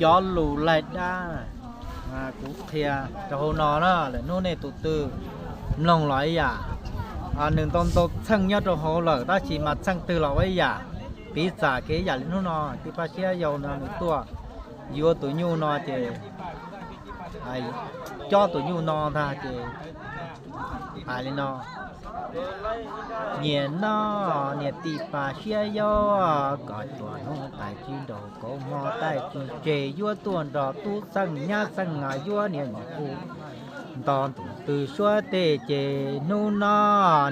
Cov lus laig dab kuv qhia rau hauv no na, lwm hnub nej tus twg mloog los ib yam, nws ntau ntau txheej nyob rau hauv lawm tab sis mas txheej twg los ua ib yam. Piv txam kev ib yam li hnub no tij Paj Siab Yau no nws tuaj yuav tus nyuj no ces cob tus nyuj no ntag ces hais li no: Niam no, niam tij Paj Siab Yau, koj cua hnub tais tsib nraug kauv hmo taij tsis tseg yuav tuaj nrog tub xeej nyab xeej yuav niag nyuam kuj nto ntuj tw suab tej ces hnub no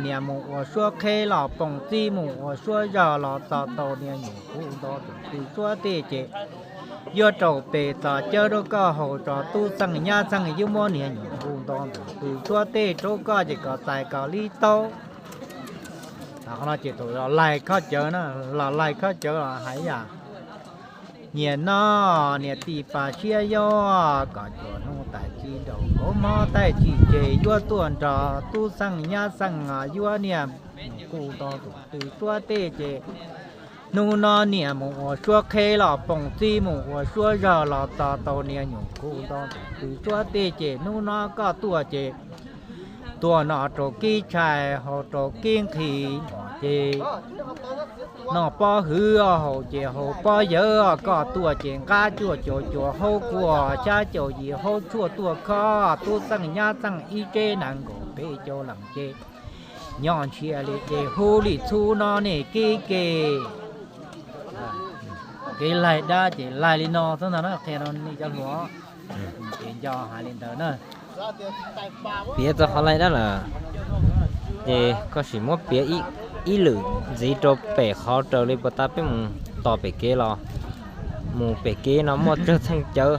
niam mus ua suab qheb los poom txib mus ua suab zog los txog tau niag nyuam kuj nto ntuj tw suab tej ces yuav rau pem txoj cawv rau koj haus tso tub xeej nyab xeej yuav muab niag nyuam kuj nto ntuj tw suab tej rau koj ces koj txais koj li tau. Qhov no ces tus los laig khob cawv na, los laig khob cawv los hais yam: Niam no, niam tij Paj Siab Yau, koj cua hnub tais tsib nraug kauv hmo taij tsis tseg yuav tuaj nrog tub xeej nyab xeej yuav niag nyuam kuj nto ntuj tw suab tej ces hnub no niam mus ua suab qheb los poom txib mus ua suab zog los txog tau niag nyuam kuj nto ntuj tw suab tej ces hnub no koj tuaj ces tuaj noj rau kib tshais haus rau kib nqhis ces noj pob hwv haus ces haus pob yawg, koj tuaj ces nqab cuaj caum cuaj haub kuaj xyab caum yim haub tshuaj tuaj khob tub xeej nyab xeej ib tsev nees nkaum peb caug leej ces nyob ntshiab li ces hub li txhub no nej kev kev. Kev laig dab ces laig li no xwb ntag na, qhia rau nej cov hluas ces nco hais li ntawd na. Piav txog qhov laig dab lawm ces koj sim muab piav ib lwm ntxiv rau pem qhov raws li puas tas peb mus tos pem kev los, mus pem kev no muaj tsawg txheej cawv,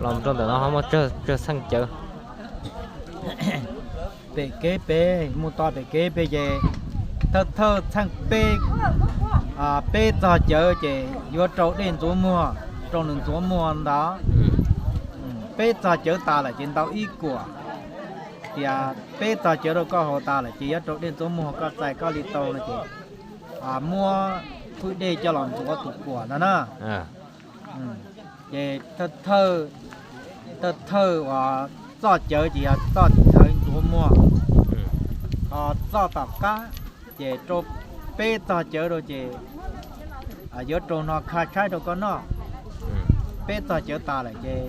los rau ntawm no ho muaj tsawg txheej cawv. Pem kev pem mus tos pem kev pem ces thawj thawj txheej peb, peb txog cawv ces yuav rau dej ntxuav muag, rau nws ntxuav muag ntawd. Peb txog cawv tas lawm ces ntau ib kuam. Tias peb txog cawv rau koj haus tas lawm ces yuav rau dej ntxuav muag koj txais koj li tau no ces muab fwj dej coj los ntxuav tus kuam ntawd na. Ces thawj thawj uas txoj cawv ces yog txoj cawv ntxuav muag, ho txoj tom qab ces rau peb txog cawv rau ces yuav rau hno kha tshaib rau koj noj. Peb txog cawv tas lawm ces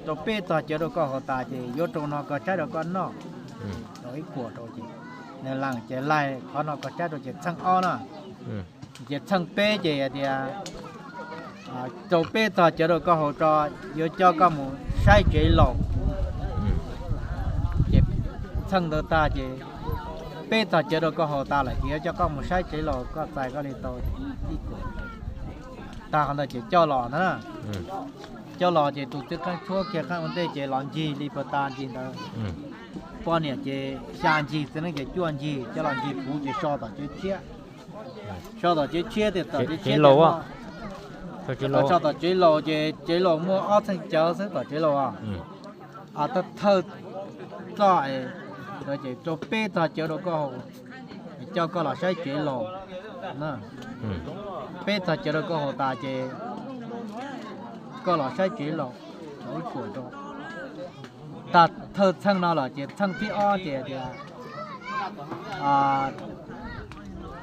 rau peb txog cawv rau koj haus tas ces yuav rau hno kha tshaib rau koj noj. Rau ib kuam rau ces nws lees ces laig qhov no kha tshaib rau ces txheej ob na. Ces txheej peb ces tias rau peb txog cawv rau koj haus tso, yuav coj koj mus saib tsev laus. Ces txheej ntawd tag ces peb txog cawv rau koj haus tas lawm ces yuav coj koj mus saib tsev laus koj txais koj li tau ib kuam. Tag qhov ntawd ces coj los ntag na. Coj los ces tus txiv qeej tshuab kiag qeej ua ntej ces los ncig li puag ta ncig ntawd. Poj niam ces xya ncig, txiv neej ces cuaj ncig, coj los ncig puv ces so tom tsev tshiab. So tom tsev tshiab tias tom tsev tshiab so tom tsev laus ces tsev laus muaj ob txheej cawv xwb tom tsev laus. Thawj thawj txoj ces rau peb txog cawv rau koj haus, coj koj los saib tsev laus. Peb txog cawv rau koj haus tas ces koj los saib tsev laus. Ib kuam rau tag thawj txheej no lawm ces txheej thib ob ces tias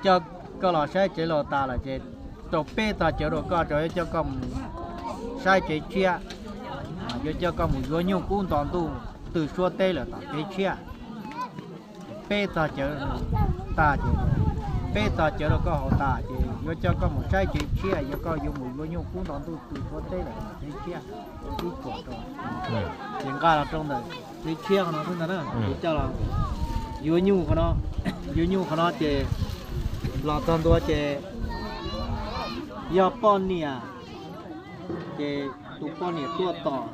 coj koj los saib tsev laus tas lawm ces rau peb txog cawv rau koj tso, yuav coj koj mus saib tsev tshiab, yuav coj koj mus yuav nyuj kub nto ntuj tw suab teb lawm tom tsev tshiab. Peb txog cawv tas ces, peb txog cawv rau koj haus tas ces yuav coj koj mus saib tsev tshiab, yuav koj yuav mus yuav nyuj kub nto ntuj tw suab teb lawm tom tsev tshiab. Ib kuam rau ces nqa los rau ntawm tsev tshiab qhov no xwb ntag na. Ces coj los yuav nyuj qhov no, yuav nyuj qhov no ces los txog ntua ces yog poj niam ces tus poj niam tuaj tos,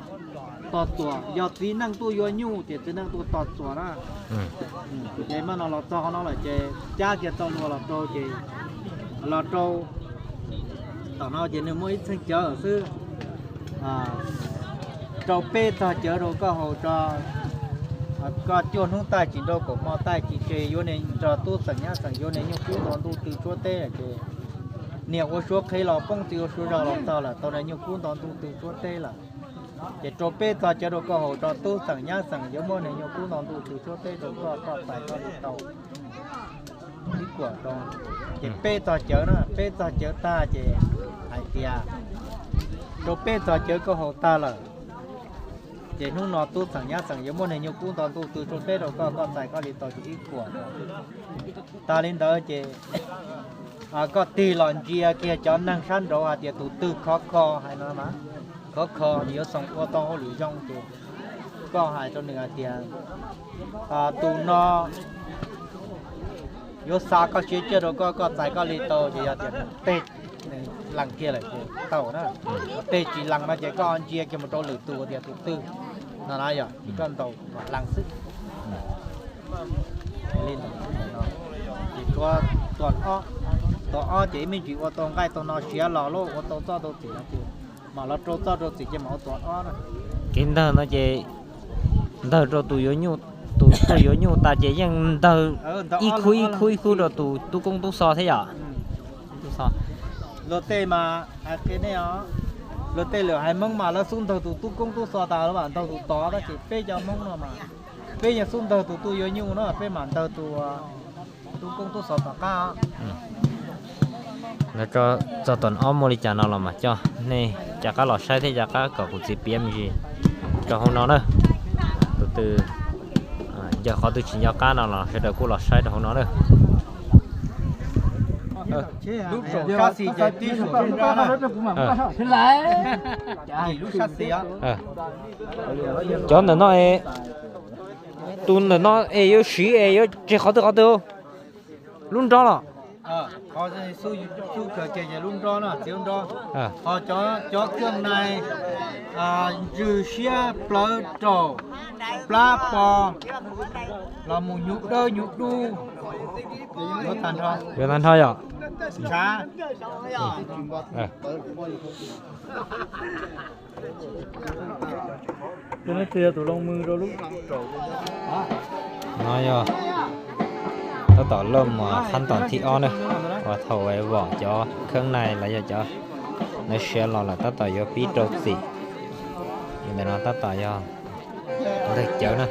tos txuas, yog txiv neej tuaj yuav nyuj ces txiv neej tuaj tos txuas na. Ces maj no los txog qhov no lawm ces cab kiag txoj hlua los rau ces los rau tom no ces nws muaj ib txheej cawv xwb. Rau peb txog cawv rau koj haus tso, koj cuaj hnub taij tsis nrau kaum hmo taij tsis tseg yuav niag nrog tub xeem nyab xeem yuav niag nyuj kub nto ntuj tw suab teb ces niam ua suab qhev los poob, txiv ua suab zog los txog lawm, tau niag nyuj kub nto ntuj tw suab teb lawm. Ces rau peb txog cawv rau koj haus tso, tub xeem nyab xeem yuav muab niag nyuj kub nto ntuj tw suab teb rau koj, koj txais koj li tau ib kuam rau. Ces peb txog cawv na, peb txog cawv tag ces hais tias rau peb txog cawv koj haus tag lawm, ces hnub no tub xeem nyab xeem yuav muab niag nyuj kub nto ntuj tw suab teb rau koj, koj txais koj li tau ib kuam. Tas li ntawd ces koj tig los ntsia kiag cov neeg sab nraud hais tias tus twg khov kho hais no mas, khov kho nws yuav xoo ua tau hauj lwm zoo ces koj hais rau nws hais tias tus no yuav xa koj siab ciaj rau koj, koj txais koj li tau. Ces yog tias nws tej lees kiag lawm ces tau na, tej tsis lees no ces koj ntsia kiag mus rau lwm tus tias tus twg no na, yog ces koj ntaus kom lees xwb. Li ntawd, ces tua, tua ob, tua ob ces ib me ntsis ua tau nqaij tau no siav los lawm, ua tau txoj tau txim no ces mam los rau txoj rau txim ces mam ua tua ob na. Kev ntawg no ces ntawg rau tus yuav nyuj, tus tuaj yuav nyuj tas ces yeej ntawg ib khub ib khub ib khub rau tus tub koob tub xo thiab yom. Luag tej mas hais qhia nej os, luag tej lawm hais Hmoob mas lawv xub ntawg tus tub koob tub xo tas lawm mam ntawg tus tod, tab sis peb cov Hmoob no mas peb yeej xub ntawg tus tuaj yuav nyuj no, peb mam ntawg tus tub koob tub xo tom qab. Lawv txog tom ob muaj li cas no los mas coj nej rov qab los saib thiab rov qab kom kuv txiv piav me ntsis rau hauv no na. Tus twg nco qhov twg tsis nco qab no los sawv daws kuj los saib rau hauv no na. Lub saum sab xis ces tib suam lub nrob na. Lub sab xis. Cov ntawm no, tus ntawm no es yuav siv es yuav tseg qhov twg qhov twg? Lub nrob los? Qhov xub kawg ces lub nrob no, txiv lub nrob. Ho cov keej nai, ntsws siab plawv raum, plab pos, los mus nyuv dawb nyuv dub, yuav tag nrho. Yuav tag nrho yom? Ntshav. No yog tab tom loj mos qhab tos thib ob na, uas thaum vom cov kheeb nai los yog cov lawv siav los lawm tab tom yuav pib rau txim. Ntawm no tab tom yog ntawg cawv na.